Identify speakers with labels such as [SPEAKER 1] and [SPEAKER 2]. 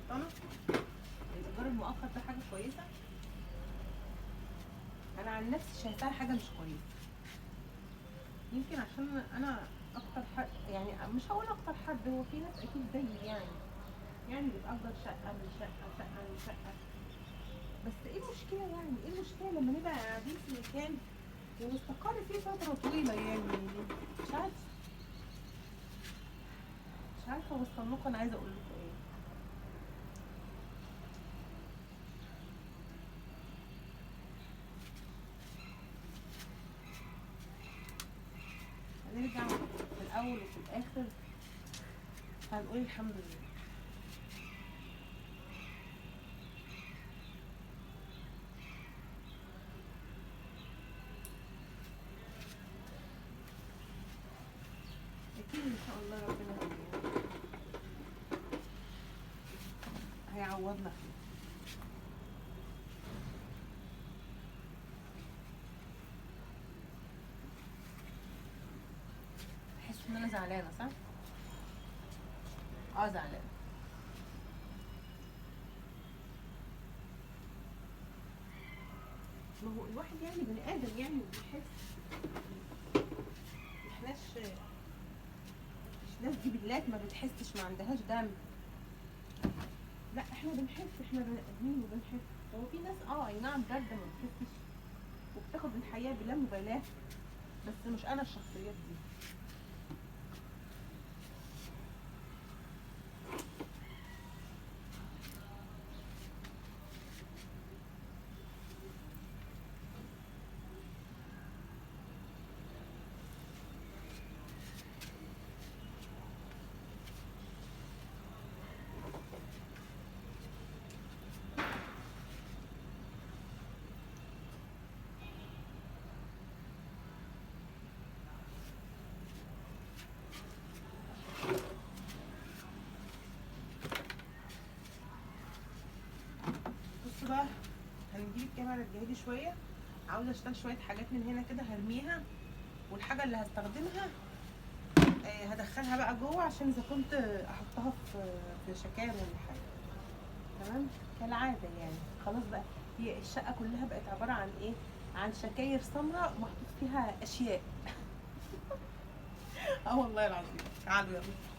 [SPEAKER 1] غلطانة؟ الايجار المؤقت ده حاجة كويسة؟ انا عن نفسي شايفاها حاجة مش كويسة. يمكن عشان انا اكتر حد، يعني مش هقول اكتر حد، هو في ناس اكيد زيي يعني بتأجر شقه من شقه، شقه من شقه. بس ايه المشكلة يعني؟ ايه المشكلة لما نبقى قاعدين في مكان ونستقر فيه فترة طويلة؟ يعني مش عارفه، مش عارفه اوصل لكم انا عايزه اقول لكم ايه. هنرجع في الاول وفي الاخر هنقول الحمد لله. اكيد ان شاء الله ربنا هيعوضنا خير. بحس ان انا زعلانة صح؟ زعلانة. ما هو الواحد يعني بني ادم يعني وبيحس. ما احناش مش ناس جبلات ما بتحسش، ما عندهاش دم. لا احنا بنحس، احنا بني ادمين وبنحس. هو في ناس اي نعم باردة ما بتحسش وبتاخد الحياة بلا مبالاة، بس مش انا الشخصيات دي. بقى هنجيب الكاميرا الجهادي شوية، عاوزه اشتغل شوية حاجات من هنا كده هرميها، والحاجة اللي هستخدمها هدخلها بقى جوه عشان اذا كنت احطها في شكاير ولا حاجة. تمام كالعادة يعني. خلاص بقى هي الشقة كلها بقت عبارة عن ايه؟ عن شكاير سمراء محطوط فيها اشياء. والله العظيم. تعالوا يلا.